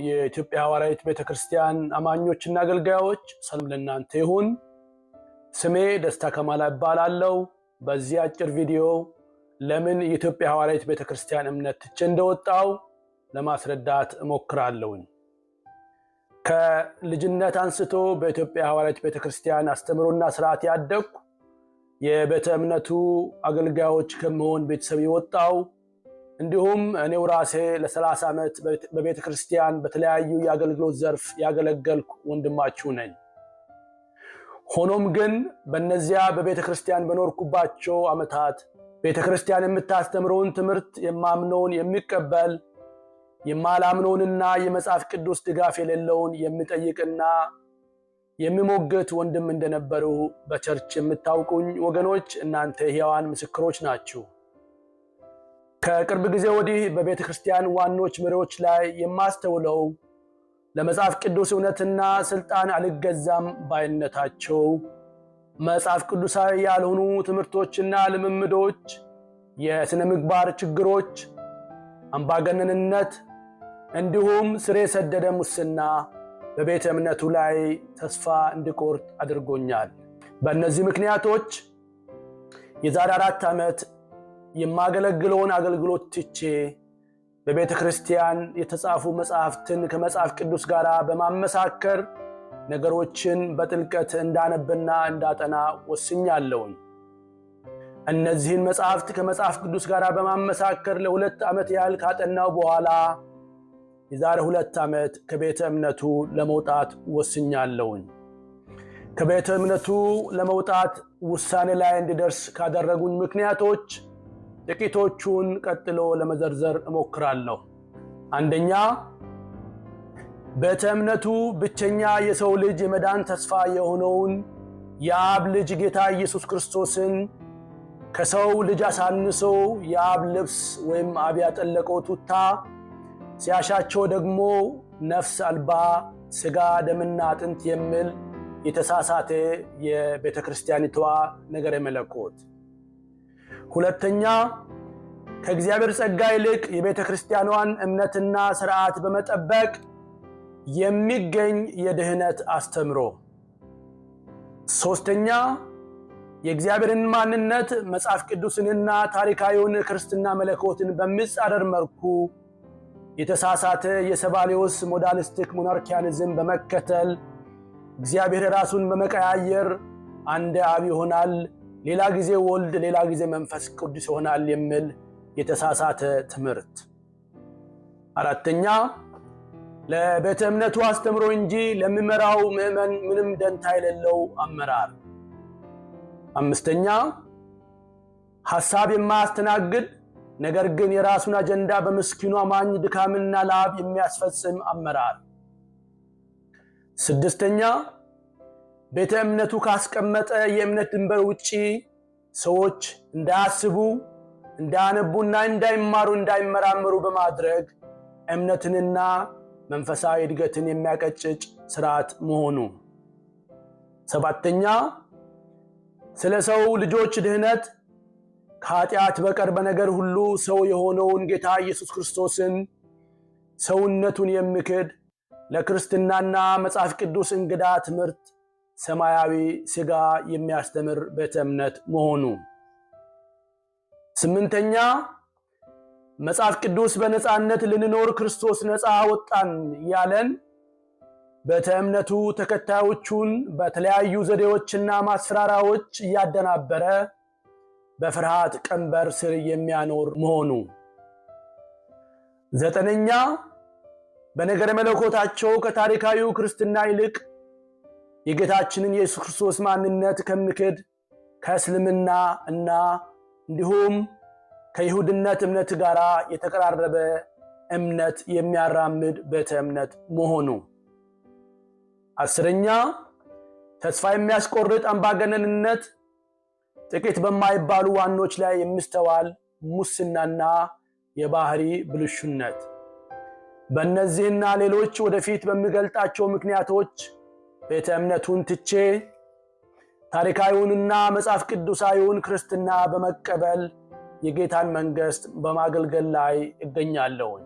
የኢትዮጵያ ሐዋርያዊት ቤተክርስቲያን አማኞችና አገልጋዮች፣ ሰላም ለእናንተ ይሁን። ስሜ ደስታ ከማላ እባላለሁ። በዚህ አጭር ቪዲዮ ለምን የኢትዮጵያ ሐዋርያዊት ቤተክርስቲያን እምነት ትቼ እንደወጣው ለማስረዳት እሞክራለሁኝ። ከልጅነት አንስቶ በኢትዮጵያ ሐዋርያዊት ቤተክርስቲያን አስተምህሮና ስርዓት ያደግኩ፣ የቤተ እምነቱ አገልጋዮች ከመሆን ቤተሰብ የወጣው፣ እንዲሁም እኔው ራሴ ለ30 ዓመት በቤተ ክርስቲያን በተለያዩ የአገልግሎት ዘርፍ ያገለገልኩ ወንድማችሁ ነኝ። ሆኖም ግን በእነዚያ በቤተ ክርስቲያን በኖርኩባቸው ዓመታት ቤተ ክርስቲያን የምታስተምረውን ትምህርት የማምነውን የሚቀበል፣ የማላምነውንና የመጽሐፍ ቅዱስ ድጋፍ የሌለውን የሚጠይቅና የሚሞግት ወንድም እንደነበሩ በ church የምታውቁኝ ወገኖች እናንተ ሕያዋን ምስክሮች ናችሁ። ከቅርብ ጊዜ ወዲህ በቤተ ክርስቲያን ዋኖች መሪዎች ላይ የማስተውለው ለመጽሐፍ ቅዱስ እውነትና ስልጣን አልገዛም ባይነታቸው፣ መጽሐፍ ቅዱሳዊ ያልሆኑ ትምህርቶችና ልምምዶች፣ የሥነ ምግባር ችግሮች፣ አምባገነንነት እንዲሁም ስር የሰደደ ሙስና በቤተ እምነቱ ላይ ተስፋ እንድቆርጥ አድርጎኛል። በእነዚህ ምክንያቶች የዛሬ 4 ዓመት የማገለግለውን አገልግሎት ትቼ በቤተ ክርስቲያን የተጻፉ መጽሐፍትን ከመጽሐፍ ቅዱስ ጋር በማመሳከር ነገሮችን በጥልቀት እንዳነብና እንዳጠና ወስኛለሁኝ። እነዚህን መጽሐፍት ከመጽሐፍ ቅዱስ ጋር በማመሳከር ለ2 ዓመት ያህል ካጠናው በኋላ የዛሬ 2 ዓመት ከቤተ እምነቱ ለመውጣት ወስኛለሁኝ። ከቤተ እምነቱ ለመውጣት ውሳኔ ላይ እንድደርስ ካደረጉኝ ምክንያቶች ጥቂቶቹን ቀጥሎ ለመዘርዘር እሞክራለሁ። አንደኛ፣ ቤተ እምነቱ ብቸኛ የሰው ልጅ የመዳን ተስፋ የሆነውን የአብ ልጅ ጌታ ኢየሱስ ክርስቶስን ከሰው ልጅ አሳንሶ የአብ ልብስ ወይም አብ ያጠለቀው ቱታ ሲያሻቸው ደግሞ ነፍስ አልባ ስጋ ደምና አጥንት የሚል የተሳሳተ የቤተ ክርስቲያኒቷ ነገረ መለኮት። ሁለተኛ፣ ከእግዚአብሔር ጸጋ ይልቅ የቤተ ክርስቲያኗን እምነትና ስርዓት በመጠበቅ የሚገኝ የድህነት አስተምሮ። ሶስተኛ፣ የእግዚአብሔርን ማንነት፣ መጽሐፍ ቅዱስንና ታሪካዊውን ክርስትና መለኮትን በሚጻረር መልኩ የተሳሳተ የሰባሊዮስ modalistic monarchianism በመከተል እግዚአብሔር ራሱን በመቀያየር አንድ አብ ይሆናል፣ ሌላ ጊዜ ወልድ፣ ሌላ ጊዜ መንፈስ ቅዱስ ይሆናል የሚል የተሳሳተ ትምህርት። አራተኛ፣ ለቤተ እምነቱ አስተምሮ እንጂ ለሚመራው ምዕመን ምንም ደንታ የሌለው አመራር። አምስተኛ፣ ሐሳብ የማያስተናግድ ነገር ግን የራሱን አጀንዳ በምስኪኑ አማኝ ድካምና ላብ የሚያስፈጽም አመራር። ስድስተኛ፣ ቤተ እምነቱ ካስቀመጠ የእምነት ድንበር ውጪ ሰዎች እንዳያስቡ፣ እንዳያነቡና እንዳይማሩ፣ እንዳይመራመሩ በማድረግ እምነትንና መንፈሳዊ እድገትን የሚያቀጭጭ ስርዓት መሆኑ። ሰባተኛ፣ ስለ ሰው ልጆች ድህነት ከኃጢአት በቀር በነገር ሁሉ ሰው የሆነውን ጌታ ኢየሱስ ክርስቶስን ሰውነቱን የሚክድ፣ ለክርስትናና መጽሐፍ ቅዱስ እንግዳ ትምህርት ሰማያዊ ስጋ የሚያስተምር ቤተ እምነት መሆኑ። ስምንተኛ፣ መጽሐፍ ቅዱስ በነፃነት ልንኖር ክርስቶስ ነፃ አወጣን ያለን ቤተ እምነቱ ተከታዮቹን በተለያዩ ዘዴዎችና ማስፈራሪያዎች እያደናበረ በፍርሃት ቀንበር ስር የሚያኖር መሆኑ። ዘጠነኛ፣ በነገረ መለኮታቸው ከታሪካዊው ክርስትና ይልቅ የጌታችንን የኢየሱስ ክርስቶስ ማንነት ከሚክድ ከእስልምና እና እንዲሁም ከይሁድነት እምነት ጋር የተቀራረበ እምነት የሚያራምድ ቤተ እምነት መሆኑ። 10ኛ፣ ተስፋ የሚያስቆርጥ አምባገነንነት፣ ጥቂት በማይባሉ ዋኖች ላይ የሚስተዋል ሙስናና የባህሪ ብልሹነት። በእነዚህና ሌሎች ወደፊት በሚገልጣቸው ምክንያቶች ቤተ እምነቱን ትቼ ታሪካዊውንና መጽሐፍ ቅዱሳዊውን ክርስትና በመቀበል የጌታን መንግሥት በማገልገል ላይ እገኛለሁኝ።